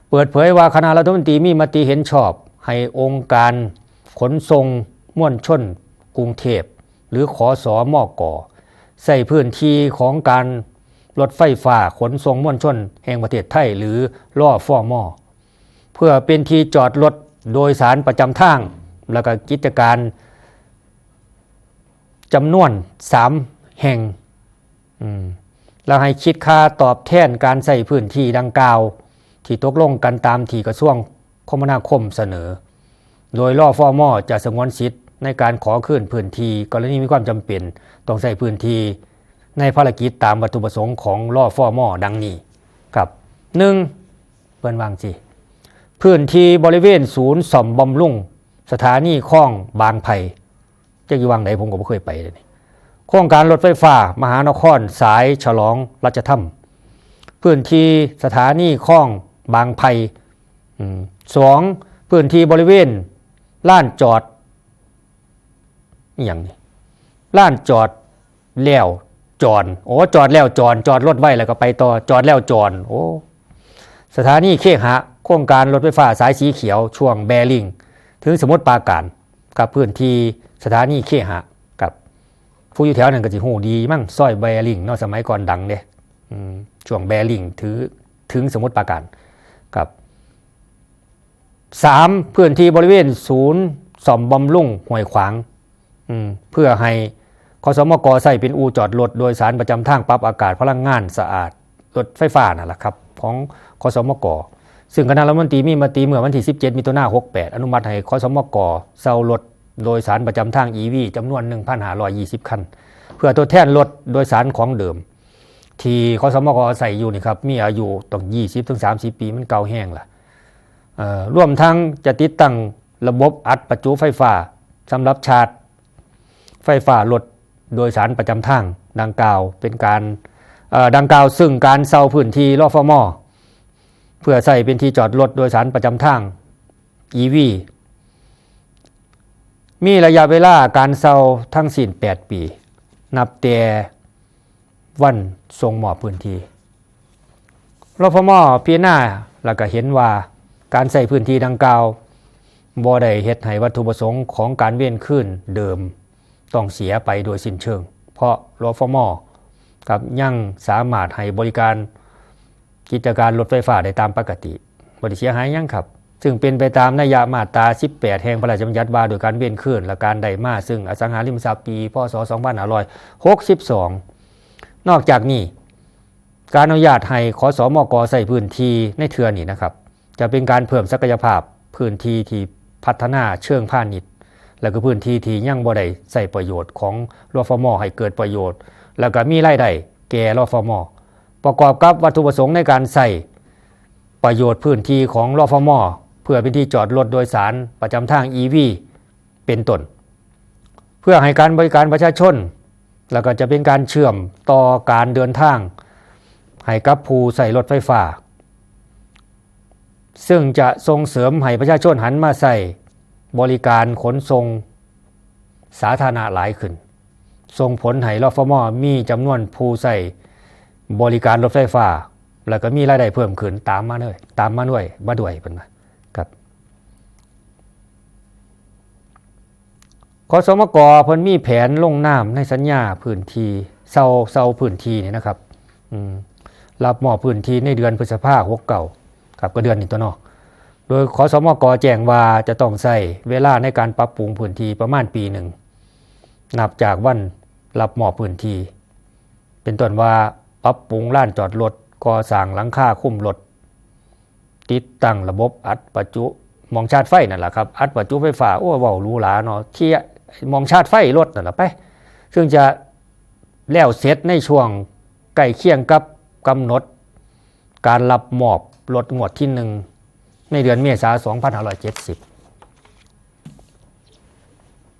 ເປີດເຜີຍວ່າຄະນະລັດຖະມົນຕີມີມະຕິເຫັນຊອບໃຫ້ອົງການຂົນສົ່ງມວນຊົນກຸງເທບ ຫຼື ຂສມກ ໃຊ້ພື້ນທີ່ຂອງການລົດໄຟຟ້າຂົນສົ່ງມວນຊົນແຫ່ງປະເທດໄທ ຫຼື ລຟມ ເພື່ອເປັນທີ່ຈອດລົດໂດຍສານປະຈຳທາງ ແລ້ວກໍກິດຈະການ ຈຳນວນສາມແຫ່ງ ອືມ ແລ້ວໃຫ້ຄິດຄ່າຕອບແທນການໃຊ້ພື້ນທີ່ດັ່ງກ່າວ ທີ່ຕົກລົງກັນຕາມທີ່ກະຊວງຄົມມະນາຄົມສະເໜີ, ໂດຍ ລຟມ ຈະສະຫງວນສິດໃນການຂໍຄືນພື້ນທີ່ ກໍລະນີມີຄວາມຈຳເປັນຕ້ອງໃຊ້ພື້ນທີ່ໃນພາລະກິດຕາມວັດຖຸປະສົງຂອງ ລຟມ ດັ່ງນີ້ ຄັບ ໜຶ່ງ ເພິ່ນວ່າຈັ່ງຊີ້ ພື້ນທີ່ບໍລິເວນສູນສ້ອມບຳລຸງສະຖານີຄອງບາງໄຜ່ ຈັກຢູ່ຫວ່າງໃດ ຜົມກໍບໍ່ເຄີຍໄປເດນີ້. ໂຄງການລົດໄຟຟ້າມະຫານະຄອນສາຍສະຫຼອງລາຊະທຳ ພື້ນທີ່ສະຖານີຄອງບາງໄຜ່. ອືມ ສອງ ພື້ນທີ່ບໍລິເວນລານຈອດ ອີ່ຫຍັງນີ້ ລານຈອດແລ້ວຈອນ ໂອ້ ຈອດແລ້ວຈອນ ຈອດລົດໄວ້ແລ້ວກໍໄປຕໍ່ ຈອດແລ້ວຈອນ ໂອ້ ສະຖານີເຄຫະ ໂຄງການລົດໄຟຟ້າສາຍສີຂຽວ ຊ່ວງແບລິງ ເຖິງສະໝຸດປາການ ກັບພື້ນທີ່ສະຖານີເຄຫະ ກັບ ຜູ້ຢູ່ແຖວນັ້ນກໍຊິຮູ້ດີມັ້ງ ຊອຍແບລິງເນາະ ສະໄໝກ່ອນດັງເດ້ ອືມ ຊ່ວງແບລິງ ຖື ເຖິງສະໝຸດປາການ ກັບ ສາມ ພື້ນທີ່ບໍລິເວນສູນສ້ອມບຳລຸງຫ້ວຍຂວາງ ອືມ ເພື່ອໃຫ້ ຂສມກ ໃຊ້ເປັນອູ່ຈອດລົດໂດຍສານປະຈຳທາງປັບອາກາດພະລັງງານສະອາດ ລົດໄຟຟ້ານັ້ນລະຄັບ ຂອງ ຂສມກ ຊຶ່ງຄະນະລັດຖະມົນຕີມີມະຕິເມື່ອວັນທີສິບເຈັດ ມິຖຸນາ ຫົກແປດ ອະນຸມັດໃຫ້ ຂສມກ ເຊົ່າລົດໂດຍສານປະຈຳທາງ ອີ ວີ ຈຳນວນ ໜຶ່ງພັນຫ້າຮ້ອຍຊາວ ຄັນ ເພື່ອທົດແທນລົດໂດຍສານຂອງເດີມ ທີ່ ຂສມກ ໃຊ້ຢູ່ນີ້ຄັບ ມີອາຍຸຕ້ອງ ຊາວ ເຖິງ ສາມສິບປີ ມັນເກົ່າແຮງລະ ເອີ ລວມທັງຈະຕິດຕັ້ງລະບົບອັດປະຈຸໄຟຟ້າສຳລັບຊາດໄຟຟ້າລົດໂດຍສານປະຈຳທາງດັ່ງກ່າວ ເປັນການ ເອີ ດັ່ງກ່າວ ຊຶ່ງການເຊົ່າພື້ນທີ່ ລຟມ ເພື່ອໃຊ້ເປັນທີ່ຈອດລົດໂດຍສານປະຈຳທາງ ອີ ວີ ມີໄລຍະເວລາການເຊົ່າທັງສິ້ນແປດປີ ນັບແຕ່ ວັນສົ່ງມອບພື້ນທີ່ ລຟມ ພິຈາລະນາ ແລ້ວກໍເຫັນວ່າການໃຊ້ພື້ນທີ່ດັ່ງກ່າວ ບໍ່ໄດ້ເຮັດໃຫ້ວັດຖຸປະສົງຂອງການເວນຄືນເດີມຕ້ອງເສຍໄປໂດຍສິ້ນເຊີງ ເພາະ ລຟມ ກັບຍັງສາມາດໃຫ້ບໍລິການ ກິດຈະການລົດໄຟຟ້າໄດ້ຕາມປະກະຕິ ບໍ່ໄດ້ເສຍຫາຍຫຍັງຄັບ ຊຶ່ງເປັນໄປຕາມໄລຍະມາດຕາສິບແປດ ແຫ່ງພະລາຊະບັນຍັດວ່າດ້ວຍການເວນຄືນ ແລະ ການໄດ້ມາຊຶ່ງອະສັງຫາລິມະຊັບ ປີ ພ.ສ. ສອງພັນຫ້າຮ້ອຍຫົກສິບສອງ. ນອກຈາກນີ້ ການອະນຸຍາດໃຫ້ ຂສມກ ໃຊ້ພື້ນທີ່ໃນເທື່ອນີ້ນະຄັບ ຈະເປັນການເພີ່ມສັກກະຍະພາບພື້ນທີ່ທີ່ພັດທະນາເຊີງພານິດ ແລະ ກໍພື້ນທີ່ທີ່ຍັງບໍ່ໄດ້ໃຊ້ປະໂຫຍດຂອງ ລຟມ ໃຫ້ເກີດປະໂຫຍດ ແລະ ກໍມີລາຍໄດ້ແກ່ ລຟມ ປະກອບກັບວັດຖຸປະສົງໃນການໃຊ້ປະໂຫຍດພື້ນທີ່ຂອງ ລຟມ ເພື່ອເປັນທີ່ຈອດລົດໂດຍສານປະຈຳທາງ ອີ ວີ ເປັນຕົ້ນ ເພື່ອໃຫ້ການບໍລິການປະຊາຊົນ ແລ້ວກໍຈະເປັນການເຊື່ອມຕໍ່ການເດີນທາງໃຫ້ກັບຜູ້ໃຊ້ລົດໄຟຟ້າ ເຊິ່ງຈະສົ່ງເສີມໃຫ້ປະຊາຊົນຫັນມາໃຊ້ບໍລິການຂົນສົ່ງສາທາລະນະຫຼາຍຂຶ້ນ, ສົ່ງຜົນໃຫ້ ລຟມ ມີຈຳນວນຜູ້ໃຊ້ບໍລິການລົດໄຟຟ້າ ແລ້ວກໍມີລາຍໄດ້ເພີ່ມຂຶ້ນຕາມມາເລີຍ, ຕາມມາດ້ວຍ, ມາດ້ວຍ ເພິ່ນວ່າ. ຄັບ. ຂສມກ ເພິ່ນມີແຜນລົງນາມໃນສັນຍາພື້ນທີ່ເຊົ່າ, ເຊົ່າພື້ນທີ່ນີ້ນະຄັບ, ອືມ, ຮັບມອບພື້ນທີ່ໃນເດືອນພຶດສະພາ ຫົກເກົ້າ ຄັບ, ກໍເດືອນນີ້ຕົວະເນາະ, ໂດຍ ຂສມກ ແຈ້ງວ່າຈະຕ້ອງໃຊ້ເວລາໃນການປັບປຸງພື້ນທີ່ປະມານປີໜຶ່ງ ນັບຈາກວັນຮັບມອບພື້ນທີ່ ເປັນຕົ້ນວ່າປັບປຸງລານຈອດລົດ, ກໍ່ສ້າງຫຼັງຄາຄຸມລົດ, ຕິດຕັ້ງລະບົບອັດປະຈຸ, ໝ່ອງຊາດໄຟນັ້ນລະຄັບ, ອັດປະຈຸໄຟຟ້າ, ໂອ້ ເວົ້າຫຼູຫຼາເນາະ, ເຄຍໝ່ອງຊາດໄຟລົດນັ້ນລະໄປ, ເຊິ່ງຈະແລ້ວເສັດໃນຊ່ວງໃກ້ຄຽງກັບກຳນົດການຮັບມອບລົດງວດທີໜຶ່ງ ໃນເດືອນເມສາ ສອງພັນຫ້າຮ້ອຍເຈັດສິບ.